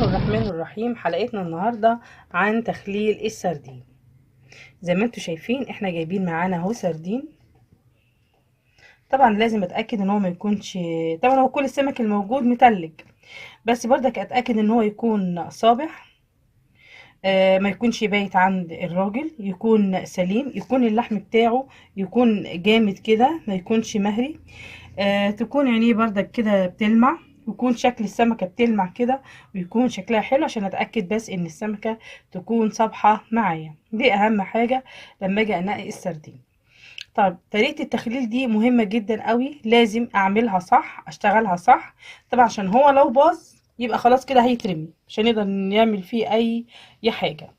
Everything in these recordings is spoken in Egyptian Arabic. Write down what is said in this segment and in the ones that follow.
الرحمن الرحيم. حلقتنا النهارده عن تخليل السردين. زي ما انتم شايفين احنا جايبين معانا اهو سردين. طبعا لازم اتاكد ان هو ما يكونش، طبعا هو كل السمك الموجود متلج، بس برضك اتاكد ان هو يكون صابح، ما يكونش بايت عند الراجل، يكون سليم، يكون اللحم بتاعه يكون جامد كده، ما يكونش مهري، تكون عينيه بردك كده بتلمع، ويكون شكل السمكة بتلمع كده، ويكون شكلها حلو، عشان اتأكد بس ان السمكة تكون صابحة معايا. دي اهم حاجة لما اجي انقي السردين. طيب طريقة التخليل دي مهمة جدا قوي، لازم اعملها صح، اشتغلها صح طبعا، عشان هو لو باظ يبقى خلاص كده هيترمي، مش هنقدر نعمل فيه اي حاجة.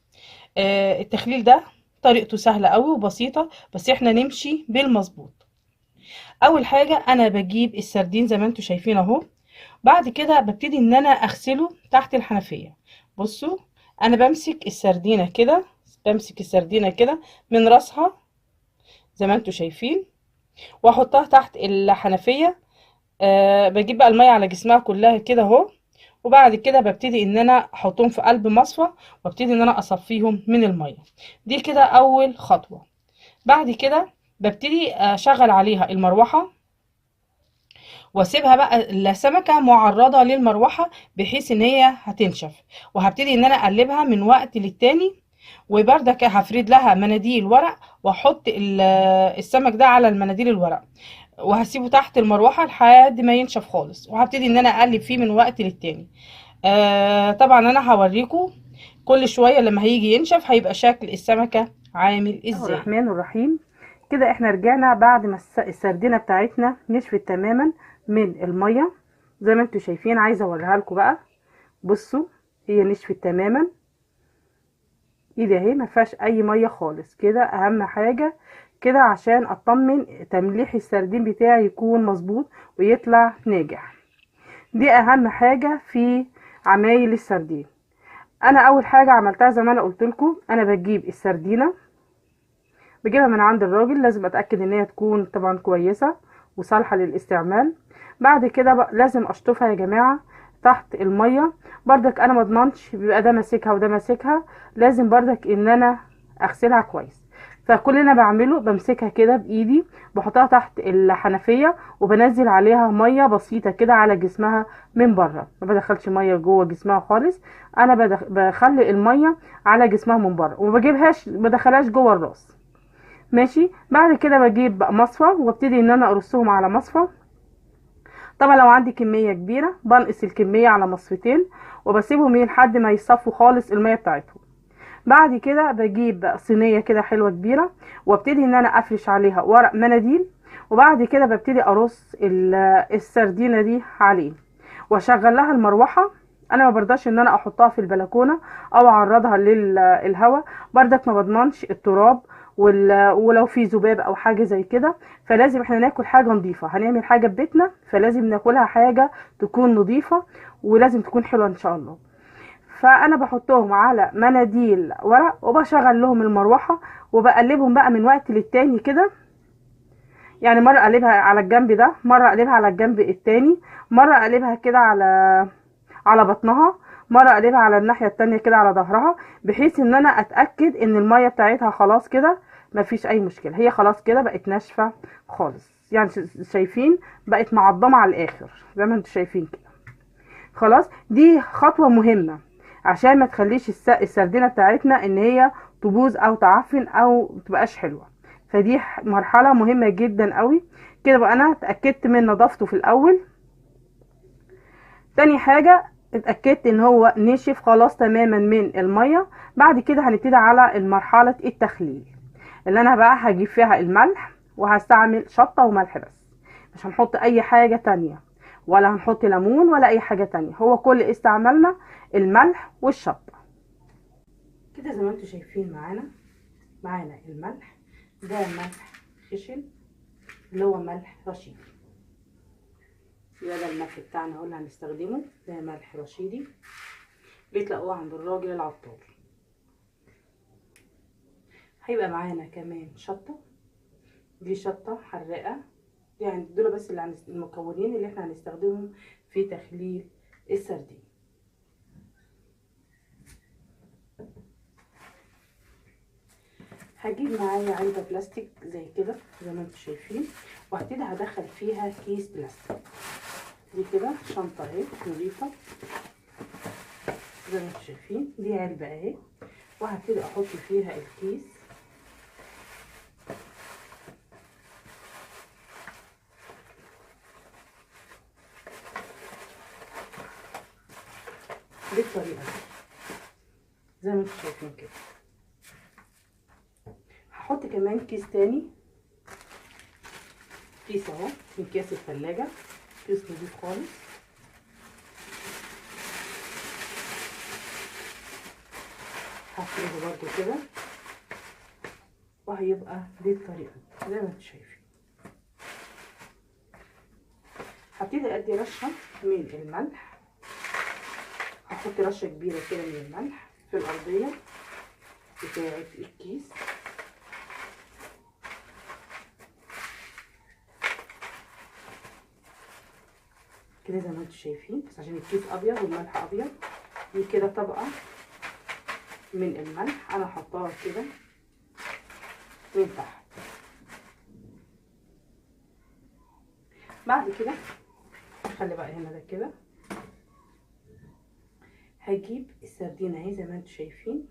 التخليل ده طريقته سهلة قوي وبسيطة، بس احنا نمشي بالمظبوط. اول حاجة انا بجيب السردين زي ما انتم شايفين اهو، بعد كده ببتدي ان انا اغسله تحت الحنفية. بصوا انا بمسك السردينة كده، بمسك السردينة كده من راسها زي ما انتم شايفين، واحطها تحت الحنفية. بجيب بقى المية على جسمها كلها كده اهو، وبعد كده ببتدي ان انا احطهم في قلب مصفى، وابتدي ان انا اصفيهم من المية. دي كده اول خطوة. بعد كده ببتدي اشغل عليها المروحة، واسيبها بقى السمكة معرضة للمروحة بحيث ان هي هتنشف، وهبتدي ان انا اقلبها من وقت للتاني، وبردك هفرد لها مناديل ورق، واحط السمك ده على المناديل الورق، وهسيبه تحت المروحة لحد ما ينشف خالص، وهبتدي ان انا اقلب فيه من وقت للتاني. طبعا انا هوريكم كل شوية لما هيجي ينشف هيبقى شكل السمكة عامل ازاي. الرحمن الرحيم. كده احنا رجعنا بعد ما السردينة بتاعتنا نشفت تماما من المية زي ما انتم شايفين. عايزة اوريها لكم بقى، بصوا هي نشفت تماما، ايدي اهي ما فيهاش اي مية خالص كده. اهم حاجة كده عشان اطمن تمليح السردين بتاعي يكون مظبوط ويطلع ناجح. دي اهم حاجة في عمايل السردين. انا اول حاجة عملتها زي ما انا قلت لكم، انا بجيب السردينة، بجيبها من عند الراجل، لازم اتاكد ان هي تكون طبعا كويسة وصالحة للاستعمال. بعد كده بقى لازم اشطفها يا جماعة تحت المية، بردك انا ما اضمنش بيبقى ده ماسكها وده ماسكها، لازم بردك ان انا اغسلها كويس. فكل اللي انا بعمله بمسكها كده بايدي، بحطها تحت الحنفية وبنزل عليها مية بسيطة كده على جسمها من بره، ما بدخلش مية جوه جسمها خالص، انا بخلي المية على جسمها من بره وما بجيبهاش، ما بدخلهاش جوه الراس. ماشي. بعد كده بجيب مصفى وابتدي ان انا ارصهم على مصفى. طبعا لو عندي كمية كبيرة بنقص الكمية على مصفتين، وبسيبهم ايه لحد ما يصفوا خالص المية بتاعتهم. بعد كده بجيب صينية كده حلوة كبيرة، وابتدي ان انا افرش عليها ورق مناديل، وبعد كده ببتدي ارص السردينة دي عليه، واشغل لها المروحة. انا ما برضاش ان انا احطها في البلكونة او اعرضها للهواء، بردك ما بضمنش التراب ولو في ذباب او حاجة زي كده، فلازم احنا ناكل حاجة نظيفة. هنعمل حاجة في بيتنا فلازم ناكلها حاجة تكون نظيفة، ولازم تكون حلوة ان شاء الله. فانا بحطهم على مناديل ورق، وبشغل لهم المروحة، وبقلبهم بقى من وقت للتاني كده، يعني مرة اقلبها على الجنب ده، مرة اقلبها على الجنب التاني، مرة اقلبها كده على بطنها، مرة اقلبها على الناحية التانية كده على ظهرها، بحيث ان انا اتاكد ان المية بتاعتها خلاص كده مفيش اي مشكلة، هي خلاص كده بقت ناشفة خالص، يعني شايفين بقت معضمه على الاخر زي ما انتم شايفين كده. خلاص دي خطوة مهمة عشان ما تخليش السردينه بتاعتنا ان هي تبوظ او تعفن او متبقاش حلوة، فدي مرحلة مهمة جدا قوي كده. بقى انا اتاكدت من نظافته في الاول. تاني حاجة اتاكدت ان هو نشف خلاص تماما من المية. بعد كده هنبتدي على المرحلة التخليل، اللي انا بقى هجيب فيها الملح، وهستعمل شطه وملح بس، مش هنحط اي حاجة تانية، ولا هنحط ليمون ولا اي حاجة تانية، هو كل استعمالنا الملح والشطه. كده زي ما انتم شايفين معانا الملح ده ملح خشن اللي هو ملح رشيدي، ده الملح بتاعنا هو اللي هنستخدمه، ده ملح رشيدي بتلاقوه عند الراجل العطار. هيبقى معانا كمان شطه، دي شطه حراقه، يعني دول بس اللي المكونين اللي احنا هنستخدمهم في تخليل السردين. هجيب معايا علبة بلاستيك زي كده زي ما انتم شايفين، وهبتدي هدخل فيها كيس بلاستيك. دي كده شنطه اهي نظيفة زي ما انتم شايفين، دي علبة اهي، وهبتدي احط فيها الكيس. بالطريقة دي زي ما انتم شايفين كده. هحط كمان كيس تاني، كيس اهو من كيس التلاجة، كيس نضيف خالص. هفرده برده كده، وهيبقى بالطريقة دي زي ما انتم شايفين. هبتدي ادي رشه من الملح، هحط رشه كبيرة كده من الملح في الارضية بتاعه الكيس. كده زي ما انتم شايفين، بس عشان الكيس ابيض والملح ابيض. دي كده طبقه من الملح انا حطاها كده من تحت. بعد كده خلي بقى هنا ده كده. هجيب السردينه اهي زي ما انتم شايفين.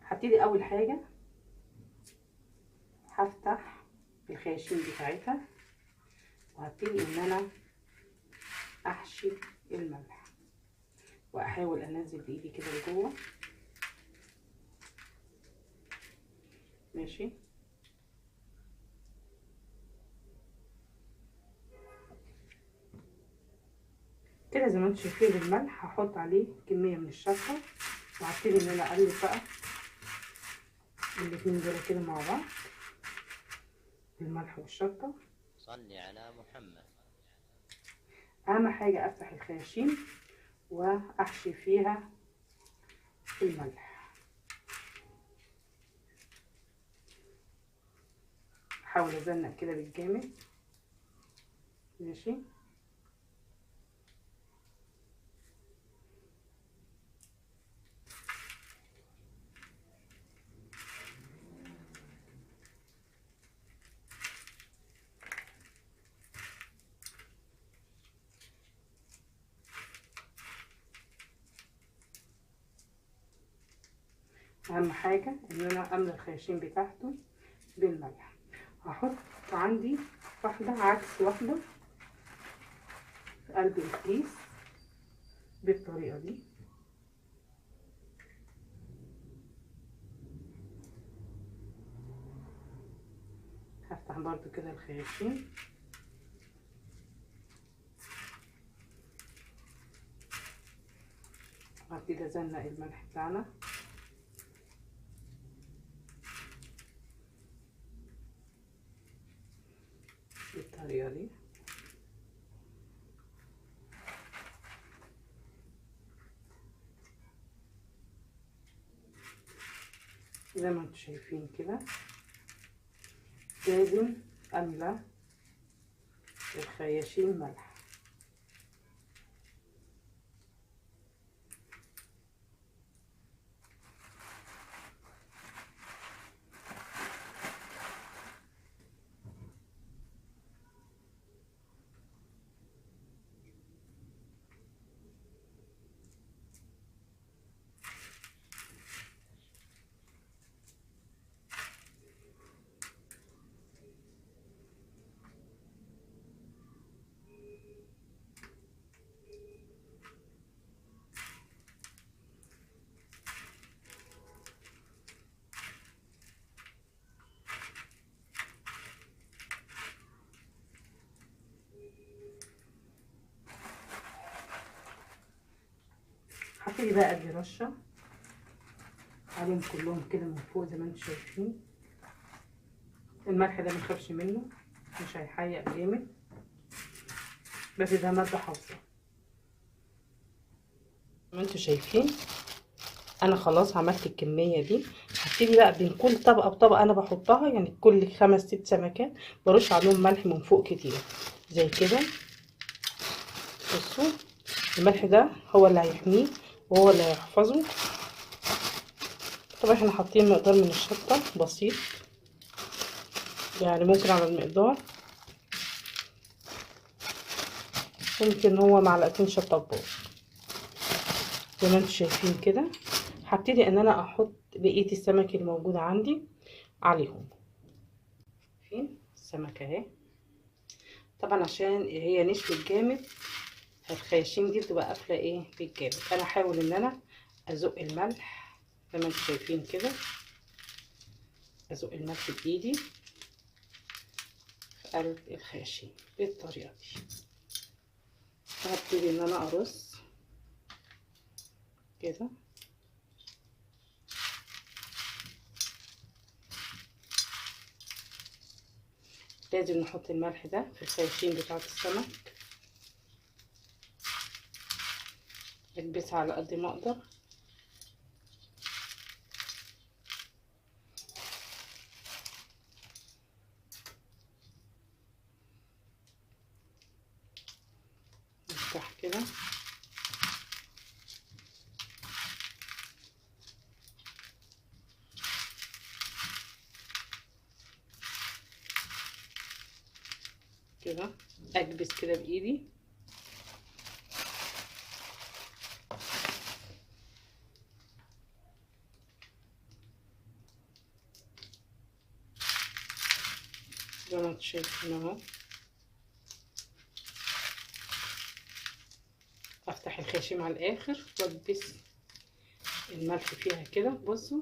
هبتدي اول حاجة هفتح الخياشيم بتاعتها، وهبتدي ان انا احشي الملح، واحاول انزل بايدي كده لجوه. ماشي، كده زي ما انتم شايفين الملح. هحط عليه كمية من الشطه، وهبتدي ان انا اقلب بقى الاتنين دول كده مع بعض، الملح والشطه. صلي على محمد. اهم حاجة افتح الخياشيم واحشي فيها الملح. احاول ازنق كده بالجامد. ماشي، اهم حاجة ان انا املى الخياشيم بتاعته بالملح. هحط عندي واحدة عكس واحدة في قلب الكيس بالطريقة دي. هفتح برضو كده الخياشيم. وهبتدي ازنق الملح بتاعنا. بالطريقة دي. زي ما انتم شايفين كده لازم املى الخياشيم ملح. هبتدي بقى ادي رشه عليهم كلهم كده من فوق زي ما انتم شايفين. الملح ده منخافش منه، مش هيحيق جامد، بس ده مادة حافظه. زي ما انتم شايفين انا خلاص عملت الكمية دي. هبتدي بقى بين كل طبقه بطبقه انا بحطها، يعني كل 5 6 سمكات برش عليهم ملح من فوق كتير زي كده. بصوا الملح ده هو اللي هيحميه وهو اللي هيحفظه. طبعا احنا حاطين مقدار من الشطة بسيط، يعني ممكن على المقدار، ممكن هو معلقتين شطة كبار زي ما انتم شايفين كده. هبتدي ان انا احط بقية السمك الموجود عندي عليهم. فين السمكة اهي، طبعا عشان هي نشفت جامد فالخياشيم دي بتبقى قافلة ايه بالجامد. انا هحاول ان انا ازق الملح زي ما انتم شايفين كده، ازق الملح بايدي في قلب الخياشيم بالطريقة دي. هبتدي ان انا ارص كده. لازم نحط الملح ده في الخياشيم بتاعة السمك، اكبسها على قد ما اقدر. نفتح كده، كده اكبس كده بايدي. زي ما انتم شايفين اهو. افتح الخياشيم على الاخر واكبس الملح فيها كده. بصوا،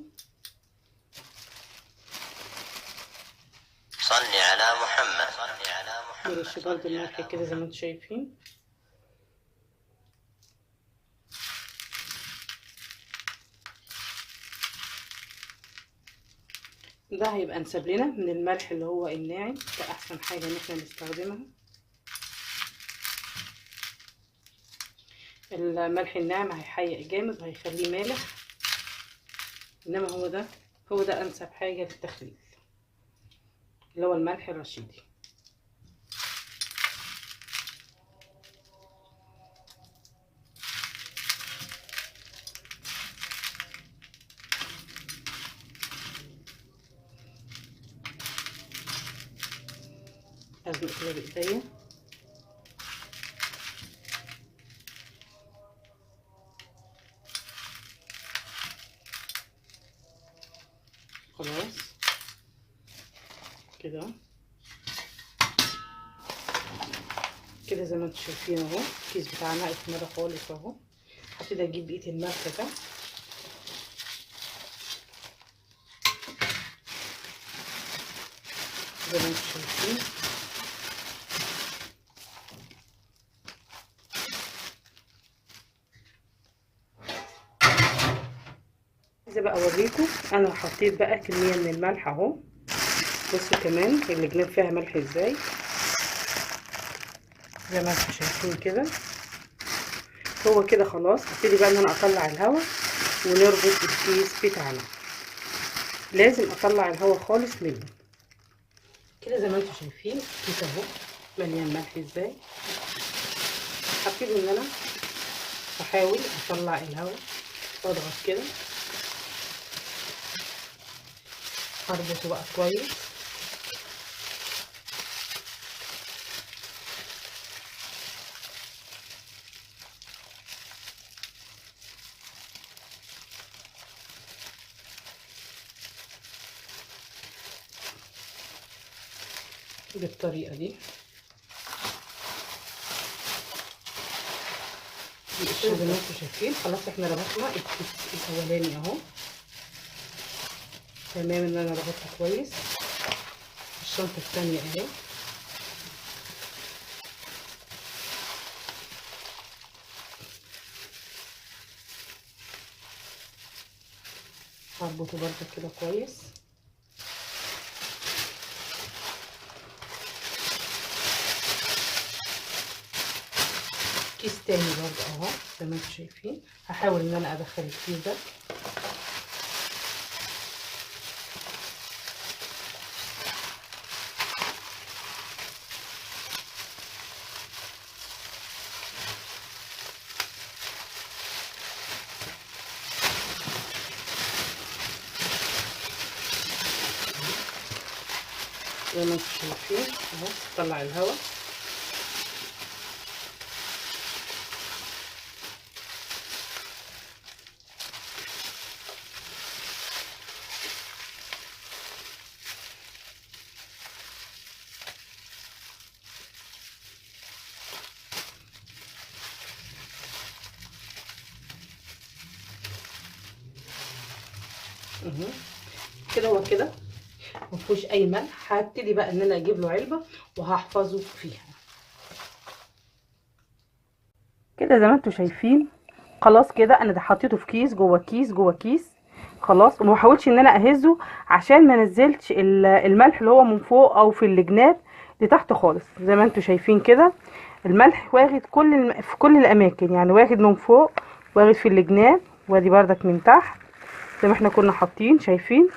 صل على محمد، صل على محمد. نرش برضه الملح كده زي ما انتم شايفين. ده هيبقى انسب لنا من الملح اللي هو الناعم، ده احسن حاجة ان احنا نستخدمها. الملح الناعم هيحيق جامد وهيخليه مالح، انما هو ده انسب حاجة للتخليل اللي هو الملح الرشيدي. ازنق كده بايديا. خلاص كده كده زي ما انتم شايفين اهو، الكيس بتاعنا اتملى خالص اهو. هبتدي اجيب بقية الملح ده، زي ما انتم شايفين. عايزه بقى اوريكم انا حطيت بقى كمية من الملح اهو. بصوا كمان الجناب فيها ملح ازاي، زي ما انتم شايفين كده. هو كده خلاص. هبتدي بقى ان انا اطلع الهواء ونربط الكيس بتاعنا. لازم اطلع الهواء خالص منه كده زي ما انتم شايفين. الكيس اهو مليان ملح ازاي. هبتدي ان انا احاول اطلع الهواء واضغط كده، اربطه بقى كويس. بالطريقة دي. زي ما انتم شايفين خلاص احنا ربطنا الكيس الاولاني اهو تمام، ان انا ربطها كويس. الشنطة الثانية اهي. هربطه برده كده كويس. كيس تاني برده اهو زي ما انتم شايفين. هحاول ان انا ادخل الكيس ده. زي ما انتم شايفين اهو، طلع الهواء. كده هو كده مفيهوش اي ملح. هبتدي بقى ان انا اجيب له علبة وهحفظه فيها كده زي ما انتم شايفين. خلاص كده انا ده حطيته في كيس جوه كيس جوه كيس خلاص، وما بحاولش ان انا اهزه عشان ما نزلتش الملح اللي هو من فوق او في الجناب لتحت خالص. زي ما انتم شايفين كده الملح واخد في كل الاماكن، يعني واخد من فوق، واخد في الجناب، وادي بردك من تحت زي ما احنا كنا حاطين. شايفين؟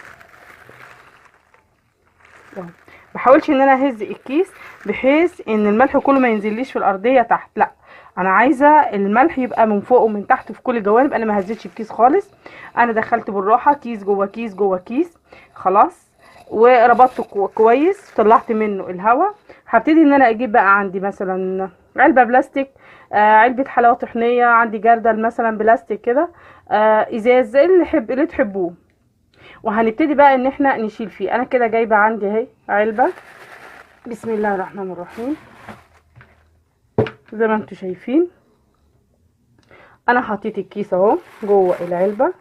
بحاولش ان انا اهز الكيس بحيث ان الملح كله ما ينزليش في الارضية تحت، لا انا عايزه الملح يبقى من فوق ومن تحت في كل الجوانب. انا ما هزيتش الكيس خالص، انا دخلت بالراحة كيس جوه كيس جوه كيس خلاص، وربطته كويس، طلعت منه الهواء. هبتدي ان انا اجيب بقى عندي مثلا علبة بلاستيك، علبة حلاوة طحينيه، عندي جردل مثلا بلاستيك كده، ازاز، اللي تحبوه، وهنبتدي بقى ان احنا نشيل فيه. انا كده جايبه عندي اهي علبة، بسم الله الرحمن الرحيم. زي ما انتم شايفين انا حطيت الكيس اهو جوه العلبة،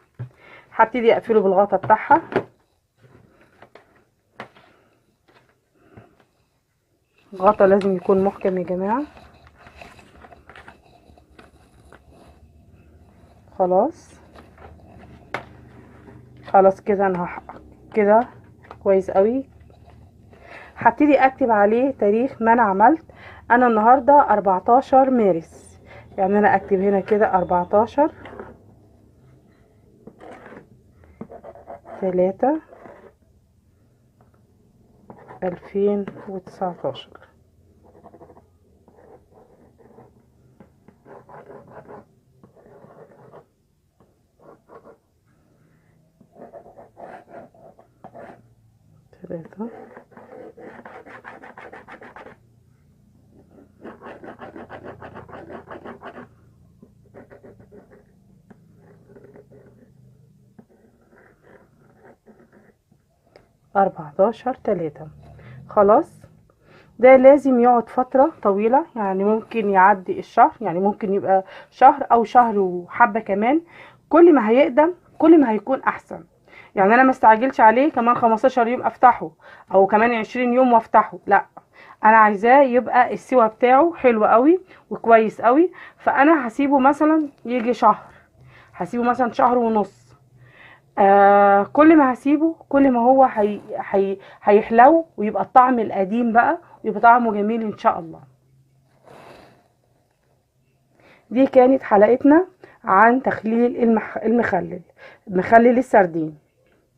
هبتدي اقفله بالغطا بتاعها. الغطا لازم يكون محكم يا جماعة. خلاص خلاص كده انا كده كويس قوي. هبتدي اكتب عليه تاريخ ما انا عملت. انا النهارده 14 مارس، يعني انا اكتب هنا كده 14/3/2019. 3 14/3. خلاص ده لازم يقعد فترة طويلة، يعني ممكن يعدي الشهر، يعني ممكن يبقى شهر او شهر وحبة كمان. كل ما هيقدم كل ما هيكون احسن، يعني انا ما استعجلش عليه كمان 15 يوم افتحه او كمان 20 يوم وافتحه، لا انا عايزاه يبقى السوا بتاعه حلو قوي وكويس قوي. فانا هسيبه مثلا يجي شهر، هسيبه مثلا شهر ونص. كل ما هسيبه كل ما هو هيحلو ويبقى الطعم القديم بقى، ويبقى طعمه جميل ان شاء الله. دي كانت حلقتنا عن تخليل المخلل، مخلل السردين.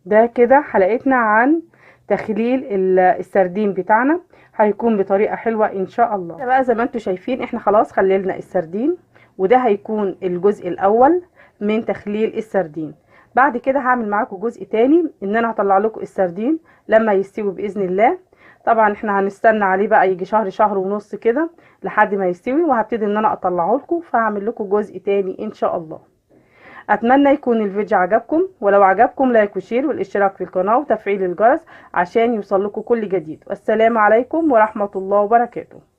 ده كده حلقتنا عن تخليل السردين بتاعنا، هيكون بطريقة حلوة ان شاء الله. بقى زي ما انتم شايفين احنا خلاص خللنا السردين، وده هيكون الجزء الاول من تخليل السردين. بعد كده هعمل معاكم جزء تاني ان انا هطلع لكم السردين لما يستوي باذن الله. طبعا احنا هنستنى عليه بقى يجي شهر شهر ونص كده لحد ما يستوي، وهبتدي ان انا اطلعه لكم، فهعمل لكم جزء تاني ان شاء الله. اتمنى يكون الفيديو عجبكم، ولو عجبكم like و share والاشتراك في القناة وتفعيل الجرس عشان يوصل لكم كل جديد. والسلام عليكم ورحمة الله وبركاته.